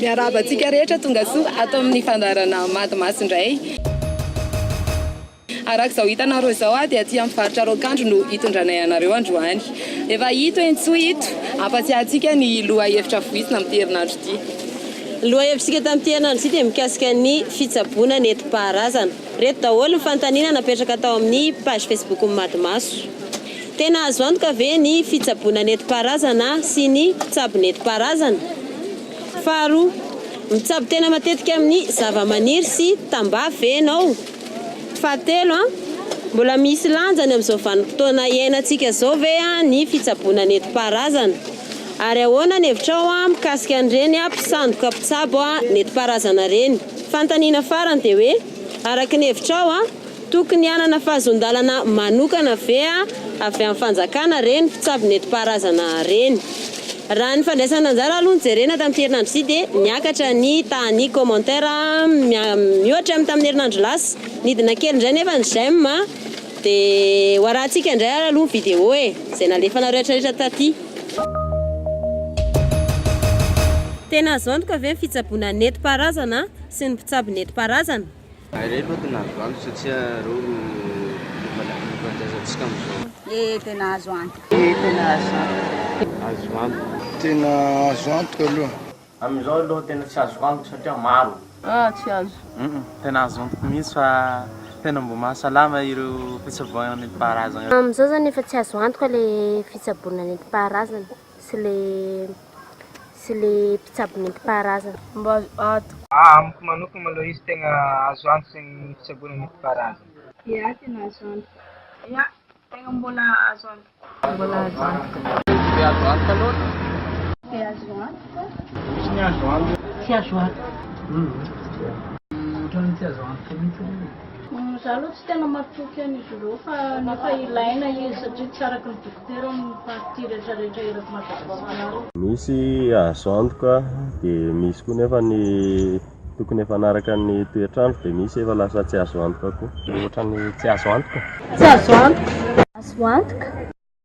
Miarahaba antsika rehetra tongasoa ato amin'ny fandaharana Mady Maso indray. Araka izao hitanareo izao dia aty amin'ny faritra Raokandro no hitondranay anareo androany. Efa ito Entsoa ito, hampatsiahy antsika ny lohahevitra voizina amin'ity herinandro ity. Ny lohahevitsika tamin'ity herinandro ity dia mikasika ny fitsaboana nentim-paharazana. Ireto daholo ny fanontaniana napetraka tao amin'ny page Facebook-n'ny Mady Maso. Tena azo antoka ve ny fitsaboana nentim-paharazana sy ny mpitsabo nentim-paharazana? Faharoa, mitsabo tena matetika amin'ny zavamaniry sy tambavy ve ianao? Fahatelo, mbola misy lanjany amin'izao vanim-potoana iainantsika izao ve ny fitsaboana nentim-paharazana? Ary ahoana ny hevitrao mikasika an'ireny mpisandoka mpitsabo nentim-paharazana ireny? Fanontaniana farany dia hoe, araka ny hevitrao, tokony hanana fahazoan-dalana manokana ve avy amin'ny fanjakana ireny mpitsabo nentim-paharazana ireny? Raha ny fandraisana anjara aloha no jerena tamin'ity herinandro ity dia niakatra ny tahan'ny commentaire mihoatra amin'ny tamin'ny herinandro lasa. Nidina kely indray nefa ny j'aime dia ho arahantsika indray ary aloha ny vidéo e! Izay nalefanareo rehetrarehetra taty. Tena azo antoka ve ny fitsaboana nentim-paharazana sy ny mpitsabo nentim-paharazana? Ireo aloha tena azo antoka satria ireo no lovandrazantsika amin'izao. Ee tena azo antoka. Ee tena azo antoka. Azo antoka. Tena azo antoka aloha. Amin'izao aloha tena tsy azo antoka satria maro. Ah tsy azo. Humm tena azo antoka mihitsy fa tena mbo mahasalama ireo fitsaboana nentim-paharazana ireo. Amin'izao zany efa tsy azo antoka le fitsaboana nentim-paharazana sy le sy le mpitsabo nentim-paharazana. Mba azo antoka. Amiko manokana aloha izy tegna azo antoka ny fitsaboana nentim-paharazana. Ya, tena azo antoka. Ya, tegna mbola azo antoka. Mbola azo antoka. Tsy azo antoka loatra. Tsy azo antoka. Misy ny azo antoka. Tsy azo antoka. Ohatran'ny tsy azo antoka mihitsy aloha e. Za aloha tsy tena matoky an'izy ireo fa nefa ilaina izy satria tsy araky ny dokotera ny partie rehetra rehetra eraky Madagasikara. Misy azo antoka dia misy koa nefa ny tokony efa hanaraka ny toetr'andro dia misy efa lasa tsy azo antoka koa. Ohatran'ny tsy azo antoka. Tsy azo antoka. Azo antoka.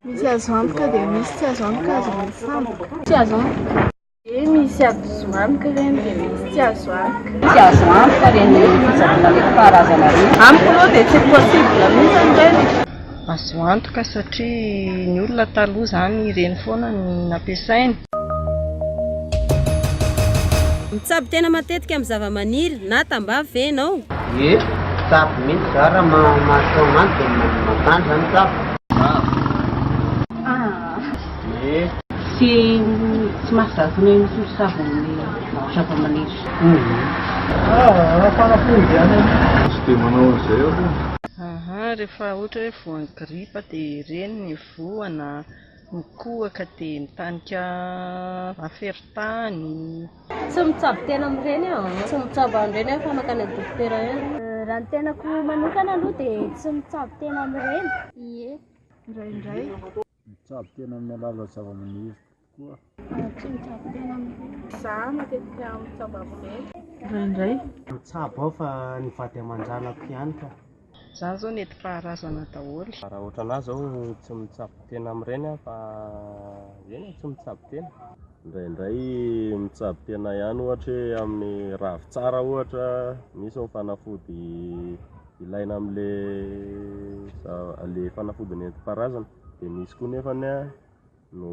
Misy azo antoka dia misy tsy azo antoka azon'ny sandoka. Tsy azo antoka. Dia misy azo antoka ireny dia misy tsy azo antoka. Tsy azo antoka ireny fitsaboana nentim-paharazana ireny. Amiko aloha dia tsy possible mihitsy ireny. Azo antoka satria ny olona taloha izany ireny foana no nampiasainy. Mitsabo tena matetika amin'ny zavamaniry na tambavy ve ianao? Ie, mitsabo mihitsy za raha mahatao an'azy dia mampandry za mitsabo. Ie. Tsy tsy mahazatra ny misava amin'ny zavamaniry. Ah, fanafody ihany aloha. Tsy dia manao an'izay aho aloha. Aha, rehefa ohatra hoe voan'ny gripa dia ireny ny voa na mikohaka dia mitanika aferin-tany. Tsy mitsabo tena amin'ireny aho. Tsy mitsabo an'ireny aho fa mankany amin'ny dokotera ihany. Raha ny tenako manokana aloha dia tsy mitsabo tena amin'ireny. Ie, indraindray. Mitsabo tena amin'ny alalan'ny zavamaniry tokoa. Tsy mitsabo tena amin'ireny. Za matetika mitsabo amin'ireny. Indraindray. Mitsabo aho fa ny vady aman-janako ihany ka. Za zao nentim-paharazana daholo. Raha ohatran'ahy zao tsy mitsabo tena amin'ireny aho fa eny e, tsy mitsabo tena. Indraindray mitsabo tena ihany ohatra hoe amin'ny ravintsara ohatra, misy ny fanafody ilaina amin'le le fanafody nentim-paharazana dia misy koa nefany an no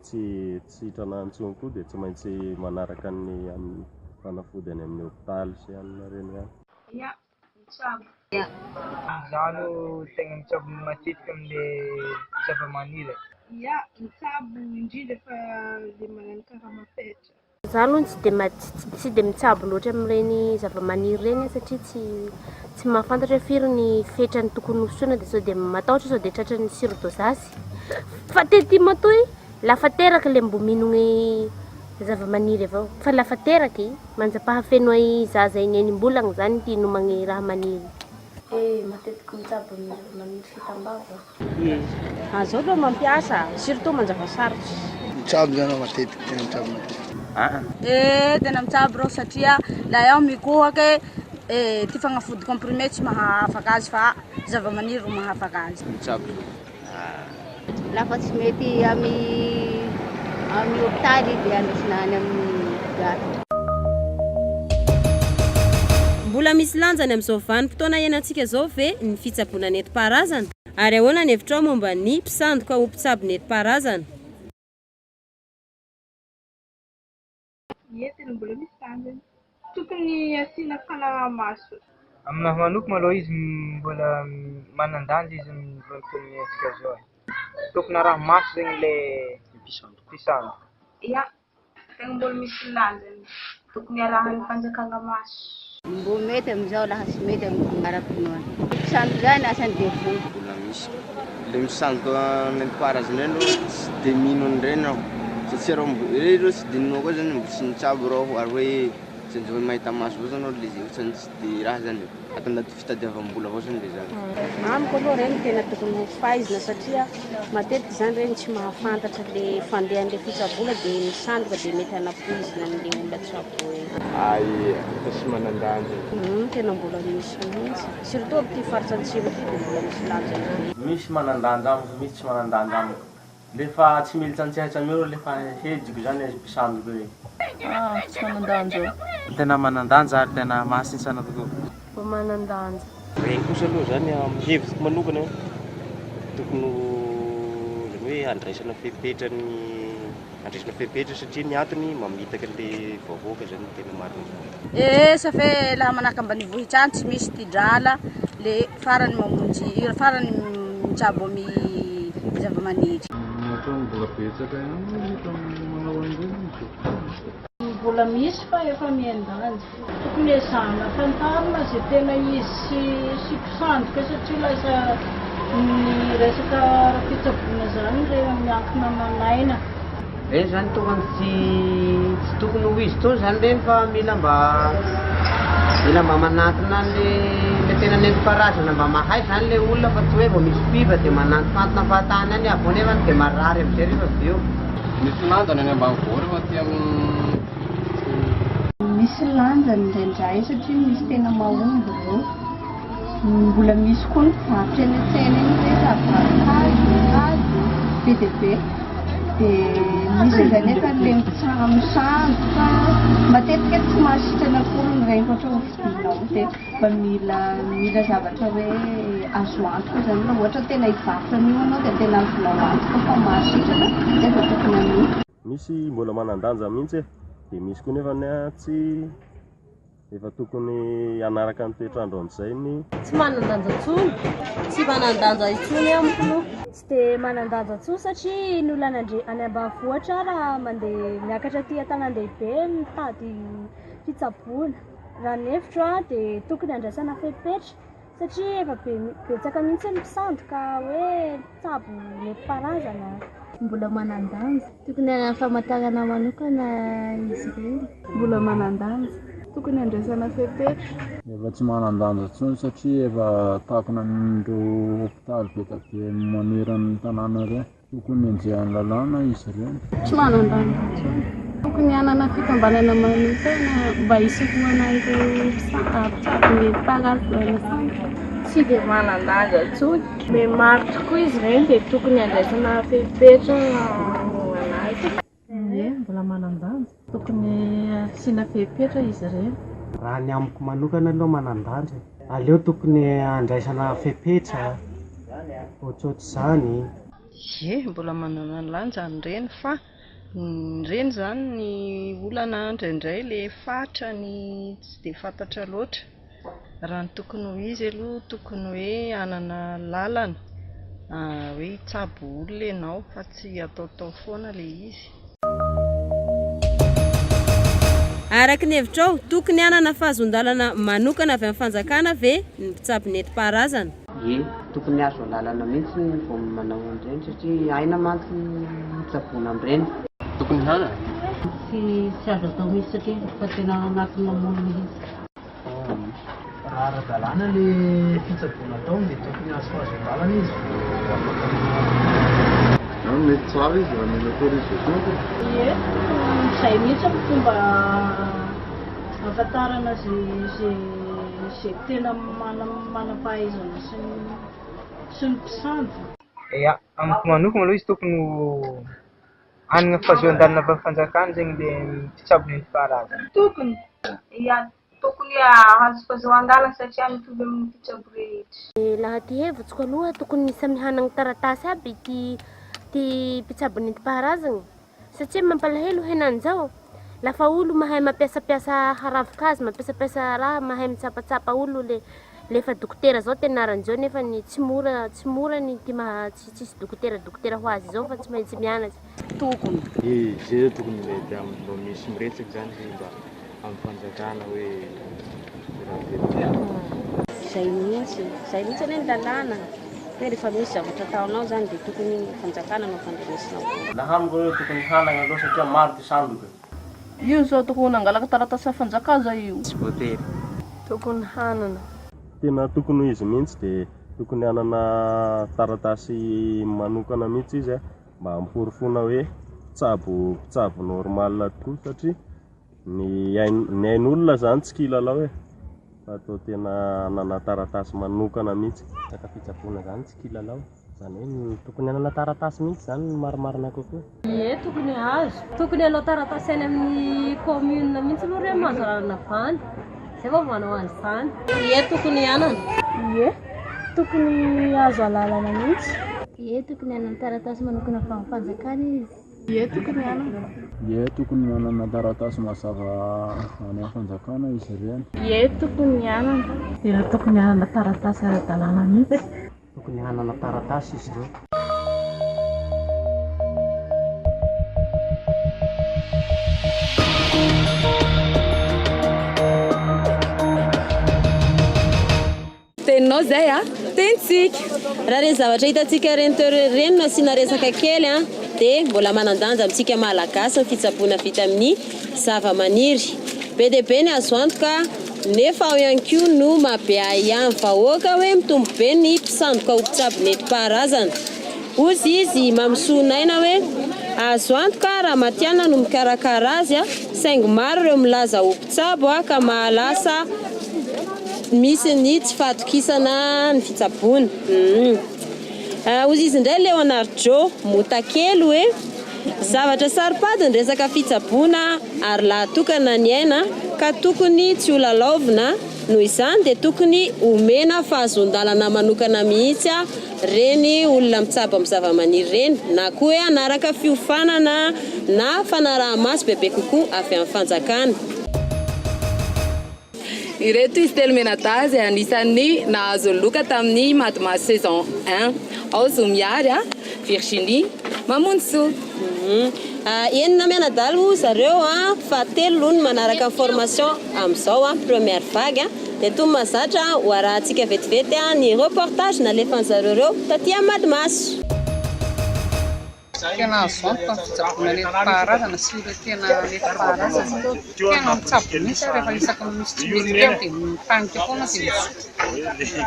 tsy sitrana intsony koa dia tsy maintsy manaraka ny amin'ny fanafody any amin'ny hopitaly sy any ireny ihany. Ya, mitsabo. Ya. Izaho aloha tegna mitsabo matetika amle zavamaniry e. Ya, mitsabo indrindra fa le magnano karama-petra. Za aloha tsy dia tsy dia mitsabo loatra amin'ireny zavamaniry ireny aho satria tsy tsy mahafantatra hoe firy ny fetrany tokony hosotroina dia sao dia matahotra sao dia tratran'ny surdosage. Fa tety matoy lafa teraka le mbo minogny zavamaniry avao fa lafa teraky manjapahafeno ay zaza eny enim-bolagna zany ty inomagny raha maniry. Eh, matetiky mitsabo amin'ny zavamaniry sy tambavy aho. Ie. Zao aloha mampiasa, surtout manjava sarotra. Mitsabo zany aho matetika, tena mitsabo matetika. Aa. Eh, tena mitsabo reo satria la iaho mikohake eh, ty fagnafody comprimé tsy maha-afaka azy fa zavamaniry ro maha-afaka azy. Mitsabo. Lafa tsy mety amy amy hopitaly dia andesina any amin'ny mpiasa. Mbola misy lanjany amin'izao vanim-potoana iainantsika izao ve ny fitsaboana nentim-paharazana? Ary ahoana ny hevitrao momba ny mpisandoka ho mpitsabo nentim-paharazana? Ie, tena mbola misy lanjany. Tokony asiana fanaraha-maso. Aminahy manokana aloha izy mbola manan-danja izy amin'ny vanim-potoana iainantsika zao e. Tokony arahi-maso zegny le mpisandoka. Ia, tegna mbola misy lanjany. Tokony arahan'ny fanjakana maso. Mbô mety amizao laha tsy mety amin'ny ara-pinoana. Mpisandoka zany asan'ny devoly. Mbola misy. Le misandoka nentim-paharazana ireny aloha tsy de mino an'ireny aho satria reo mbo ireo tsy de ninoako zany mbo tsy nitsabo reo ary hoe tsy de hoe mahita maso avao zany aho le izy ohatrany tsy de raha zany e, ato anaty fitadiavam-bola avao zany le zany. Amiko aloha ireny tena tokony ho faizina satria matetika izany ireny tsy mahafantatra le fandehan'le fitsaboana dia misandoka dia mety hanapoizina an'le olona tsaboina. Ay, fa tsy manan-danja e. Humm tena mbola misy mihitsy. Surtout amin'ity faritra antsimo ity dia mbola misy lanjany be. Misy manan-danja amiko, misy tsy manan-danja amiko. Lefa tsy militra an-tsehatra mihoro lefa hejiko zany izy mpisandoka io. Ah, tsy manan-danja io. Tena manan-danja ary tena mahasintsana tokoa. Mba manan-danja. Regny kosa aloha zany amin'ny hevitro manokana tokony ho zany hoe andraisana fepetra ny andraisana fepetra satria ny antony mamitaka an'le vahoaka zany no tena marina. Eh ça fait laha manahaka ambanivohitra any tsy misy ty drala le farany mamonjy farany mitsabo amy zavamaniry. Ohatran'ny mbola betsaka ihany no hita manao an'ireny amizao fotoana. Mbola misy fa efa mihen-danja. Tokony ezahana fantarina izay tena izy sy sy mpisandoka satria lasa ny resaka ara-pitsaboana izany re miankina aman'aina. Reny zany tokony tsy tsy tokony ho izy intsony zany reny fa mila mba mila mba manantona an'le le tena nentim-paharazana mba mahay zany le olona fa tsy hoe vao misy pub de manantonantona fahatany any avy eo nefany de marary amizay rehefa avy eo. Misy lanjany any ambanivohitra fa aty amin'ny Misy lanjany indraindray satria misy tena mahomby ireo. Mbola misy koa ny mpivarotra eny an-tsena eny hoe raviravin-kazo, hazo, be dia be. Dia misy indray nefa ilay misandoka, matetika tsy mahasitrana akory ny ireny ohatra ho vidianao dia mba mila mila zavatra hoe azo antoka izany raha ohatra tena hivarotra an'io ianao dia tena azonao antoka fa mahasitrana izay vao tokony hanohy. Misy mbola manan-danja mihitsy e, dia misy koa nefa ny tsy efa tokony hanaraka ny toetr'andro amin'izay ny. Tsy manan-danja intsony. Tsy manan-danja intsony amiko aloha. Tsy dia manan-danja intsony satria ny olona any any ambanivohitra raha mandeha miakatra aty an-tanàn-dehibe mitady fitsaboana. Raha ny hevitro dia tokony handraisana fepetra Satria efa be betsaka mihitsy ny mpisandoka hoe mpitsabo nentim-paharazana. Mbola manan-danja. Tokony hanana famantarana manokana izy ireny. Mbola manan-danja. Tokony handraisana fepetra. Efa tsy manan-danja intsony satria efa takona amin'ireo hopitaly be dia be manerana ny tanàna ireo. Tokony henjehan'ny lalàna izy ireny. Tsy manan-danja intsony. Tokony hanana fikambanana manokana mba hisorohana ireo mpitsabo nentim-paharazana sandoka. Tsy dia manan-danja intsony. Miha maro tokoa izy ireny dia tokony handraisana fepetra hamoronana azy. Ie, mbola manan-danja. Tokony asiana fepetra izy ireny. Raha ny amiko manokana aloha manan-danja e. Aleo tokony handraisana fepetra ohatsohatr'izany. Ie, mbola manana ny lanjany ireny fa ireny izany ny olana indraindray ilay fatrany tsy dia fantatra loatra. Raha ny tokony ho izy aloha tokony hoe hanana lalana hoe hitsabo olona ianao fa tsy ataotao foana ilay izy. Araka ny hevitrao, tokony hanana fahazoan-dalana manokana avy amin'ny fanjakana ve ny mpitsabo nentim-paharazana? Ie, tokony azo alalana mihitsy ny vao manao an'ireny satria aina mantsy ny hitsaboana amin'ireny. Tokony hanana. Tsy tsy azo atao mihitsy satria efa tena anatin'ny mamono mihitsy. Raha ara-dalàna le fitsaboana ataony dia tokony azo fahazoan-dalana izy vao afaka manao. Mety tsara izy raha mila autorisation ko. Ie, izay mihitsy ny fomba ahafantarana izay izay tena manam-pahaizana sy ny sy ny mpisandoka. Ya, amiko manokana aloha izy tokony ho hanana fahazoan-dalana avy amin'ny fanjakana zegny le mpitsabo nentim-paharazana. Tokony, ya. Tokony hahazo fahazoan-dalana satria mitovy amin'ny mpitsabo rehetra. Laha ty hevitsiko aloha tokony samy hanagny taratasy aby ty ty mpitsabo nentim-paharazagna satria mampalahelo henany zao lafa olo mahay mampiasampiasa ravin-kazo mampiasampiasa raha mahay mitsapatsapa olo le lefa dokotera zao ty anaran-dreo nefany tsy mora tsy mora ny ty maha tsy tsisy dokotera dokotera ho azy zao fa tsy maintsy mianatsy. Tokony. Izay zao tokony mety am mba misy miresaky zany hoe mba am fanjakana hoe raha tena. Zay mihitsy, zay mihitsy anie ny lalàna hoe rehefa misy zavatra ataonao zany dia tokony ny fanjakana no ampandrenesinao. Laha amiko aloha tokony hanagna aloha satria maro ty sandoka. Io zao tokony nangalaka taratasy fanjaka za io. Tsy voatery. Tokony hanana. Tena tokony ho izy mihitsy dia tokony hanana taratasy manokana mihitsy izy mba hamporofoana hoe mpitsabo mpitsabo normal tokoa satria ny ain- ny ain'olona zany tsy kilalao e, fa atao tena hanana taratasy manokana mihitsy. Resaka fitsaboana zany tsy kilalao, zany hoe tokony hanana taratasy mihitsy zany no marimarina kokoa. Ie, tokony hahazo. Tokony hanao taratasy any amin'ny commune mihitsy aloha re mahazo alalana vany. Zay vao manao an'izany. Ie, tokony hanana. Ie, tokony hahazo alalana mihitsy. Ie, tokony hanana taratasy manokana avy amin'ny fanjakana izy. Ie, tokony hanana. Ie, tokony manana taratasy mazava any amin'ny fanjakana izy ireny. Ie, tokony hanana. Tena tokony hanana taratasy ara-dalàna mihitsy. Tokony hanana taratasy izy ireo. Teninao izay a, tenintsika. Raha ireny zavatra hitantsika ireny teo ireny no asiana resaka kely a, dia mbola manan-danja amintsika Malagasy ny fitsaboana vita amin'ny zava-maniry. Be dia be ny azo antoka nefa ao ihany koa no maha-be ahiahy ny vahoaka hoe mitombo be ny mpisandoka ho mpitsabo nentim-paharazana. Hozy izy Mamisoanaina hoe azo antoka raha matihanina no mikarakara azy saingy maro ireo milaza ho mpitsabo ka mahalasa misy ny tsy fahatokisana ny fitsaboana. Hozy izy indray Léonard Joe Motakely hoe zavatra saro-pady ny resaka fitsaboana ary lahatokana ny aina ka tokony tsy ho lalaovina, noho izany dia tokony omena fahazoan-dalana manokana mihitsy reny olona mitsabo amin'ny zavamaniry ireny na koa hoe hanaraka fiofanana na fanaraha-maso bebe kokoa avy amin'ny fanjakana. Ireto izy telo mianadahy izay anisan'ny nahazo ny loka tamin'ny Madimasy saison un. Ao Zo Miary, Virginie, Mamonjisoa. Enina mianadahy moa zareo fa telo no manaraka ny formation amin'izao, première vague. Dia toy ny mahazatra, ho arahantsika vetivety ny reportage nalefan'zareo ireo taty amin'ny Madimaso. Tena azo antoka ny fitsaboana nentim-paharazana sy ireo tena nentim-paharazana. Tena mitsabo mihitsy aho rehefa isaky ny misy tsy mety kely dia mipanika foana dia misotro.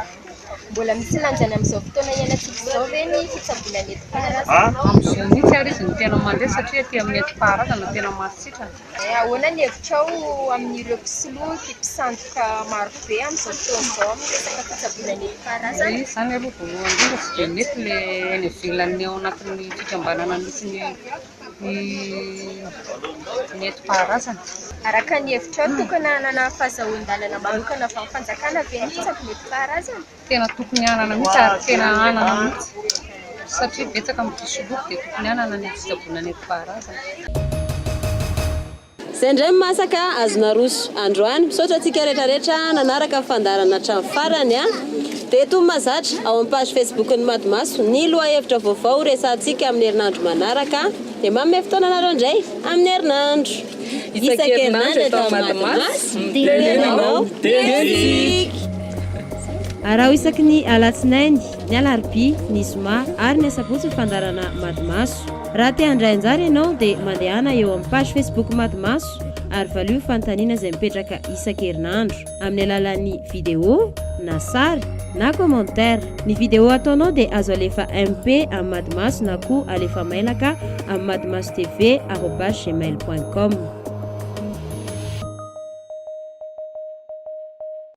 Mbola misy lanjany amin'izao fotoana iainantsika izao ve ny fitsaboana nentim-paharazana? Amin'izao mihitsy ary izy no tena mandeha satria aty amin'ny nentim-paharazana tena mahasitrana. Ahoana ny hevitrao amin'ireo mpisoloky, mpisandoka marobe amin'izao fotoana izao amin'ny resaka fitsaboana nentim-paharazana? Ilay izy izany aloha voalohany indrindra tsy dia mety ilay any ivelany ao anatin'ny fikambanana misy ny nentim-paharazana. Araka ny hevitrao, tokony hanana fahazahoan-dalana manokana avy amin'ny fanjakana ve ny mpitsabo nentim-paharazana? Tena tokony hanana mihitsy ary tena hanana mihitsy satria betsaka ny mpisoloky dia tokony hanana ny fitsaboana nentim-paharazana. Izay indray ny masaka azo naroso androany. Misaotra antsika rehetra rehetra nanaraka ny fandaharana hatramin'ny farany a! Dia toy ny mahazatra, ao amin'ny page Facebook-n'ny Madimaso ny lohahevitra vaovao horesahantsika amin'ny herinandro manaraka. Dia manome fotoana anareo indray amin'ny herinandro. Isan-kerinandro eto amin'ny Madimaso, Teninao, Tenintsika. Araho isaky ny alatsinainy, ny alarobia, ny zoma ary ny asabotsy ny fandaharana Madimaso. Raha te handray anjara ianao dia mandehana eo amin'ny page Facebook Madimaso ary valio ny fanontaniana izay mipetraka isan-kerinandro amin'ny alalan'ny vidéo na sary na commentaire. Ny vidéo ataonao dia azo alefa MP amin'ny Madimaso na koa alefa mailaka amin'ny madimasotv arobase gmail point com.